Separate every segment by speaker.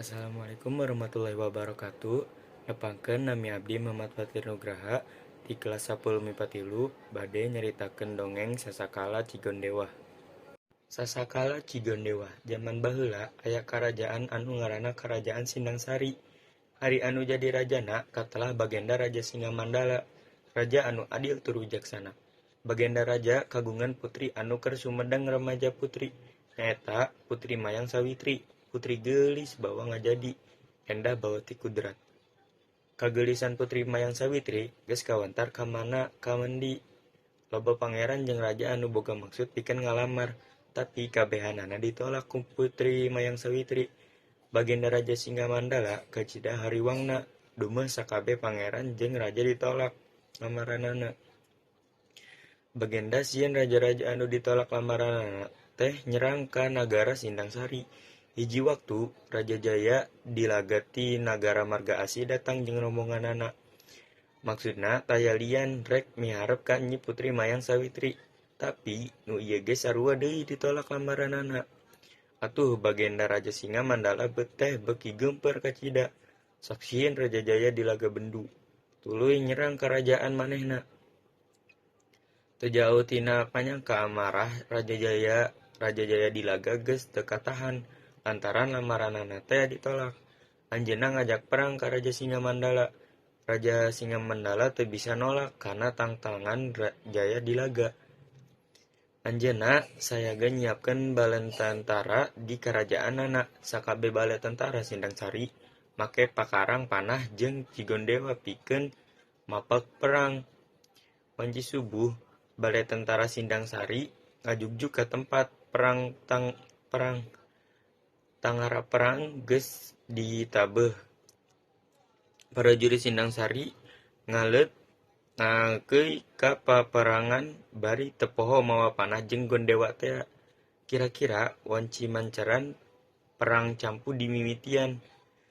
Speaker 1: Assalamualaikum warahmatullahi wabarakatuh. Nepangkeun, nami abdi Muhammad Fatir Nugraha di kelas 10 MIPA 3 bade nyaritakeun dongeng Sasakala Cigondewah. Sasakala Cigondewah. Jaman baheula aya karajaan anu ngaranna Karajaan Sindangsari. Ari anu jadi rajana katelah Bagenda Raja Singamandala, raja anu adil tur wijaksana. Bagenda Raja kagungan putri anu keur sumedang remaja putri, nyaeta Putri Mayang Sawitri. Putri geulis bawa ngajadi, endah bawa ti kudrat. Kageuleusan Putri Mayang Sawitri geus kawentar ka mana ka mendi. Loba pangeran jeung raja anu boga maksud pikeun ngalamar, tapi kabehanana ditolak ku Putri Mayang Sawitri. Bagenda Raja Singamandala kacida hariwangna dumeh sakabeh pangeran jeung raja ditolak lamaranana. Bagenda sieun raja-raja anu ditolak lamaranana teh nyerang ka nagara Sindangsari. Hiji waktu Raja Jaya Dilaga ti nagara Marga Asih datang jeung rombonganana. Maksudna taya lian rek miharep ka Nyi Putri Mayang Sawitri. Tapi nu ieu ge sarua deui ditolak lamaranana. Atuh Bagenda Raja Singamandala teh beuki geumpeur kacida. Sok sieun Raja Jaya Dilaga bendu, tuluy nyerang karajaan manehna. Teu jauh tina panyangka amarah Raja Jaya, Raja Jaya Dilaga geus teu katahan lantaran lamaranana teh ditolak. Anjeunna ngajak perang ka Raja Singamandala. Raja Singamandala teu bisa nolak kana tangtangan Jaya Dilaga. Anjeunna sayaga nyiapkeun bala tentara di karajaanana. Sakabeh bala tentara Sindangsari make pakarang panah jeung cigondewa pikeun mapag perang. Wanci subuh, bala tentara Sindangsari ngajugjug ka tempat perang perang. Tangara perang geus ditabeuh. Parajurit Sindangsari ngaleut ngangkeuy ka paperangan bari teu poho mawa panah jeung gondewa tea. Kira-kira wanci manceran perang campuh dimimitian.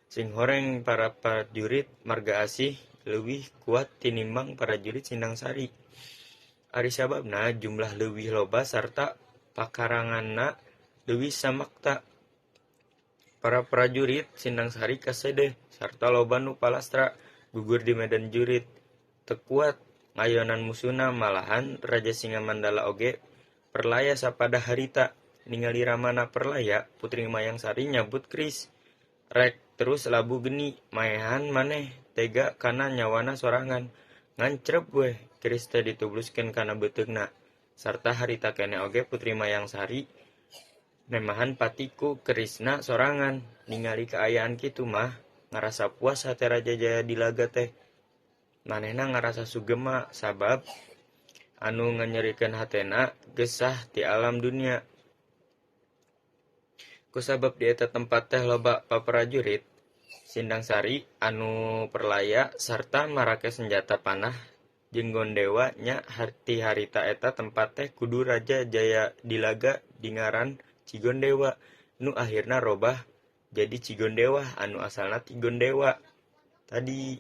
Speaker 1: Singhoreng para prajurit Marga Asih leuwih kuat tinimbang parajurit Sindangsari. Ari sababna jumlah leuwih loba sarta pakaranganna leuwih samakta. Para prajurit Sindangsari kasedeh sarta loba nu palastra gugur di medan jurit. Teu kuat ngayonan musuhna, malahan Raja Singamandala oge perlaya sapada harita. Ningali ramana perlaya, Putri Mayang Sari nyabut keris rek terus labuh geni maehan maneh tega kana nyawana sorangan. Ngan crep weh keris teh ditubluskeun kana beuteungna. Sarta harita keneh oge Putri Mayang Sari nemahan pati ku kerisna sorangan. Ningali kaayaan kitu mah ngarasa puas hate Raja Jaya Dilaga teh. Manehna ngarasa sugema sabab anu nganyerikeun hatena geus sah ti alam dunya. Kusabab di eta tempat teh loba paprajurit Sindangsari anu perlaya sarta marake senjata panah jeung gondewa nya ti harita eta tempat teh kudu Raja Jaya Dilaga dingaran Cigondewa, nu ahirna robah jadi Cigondewah anu asalna ti Gondewa tadi.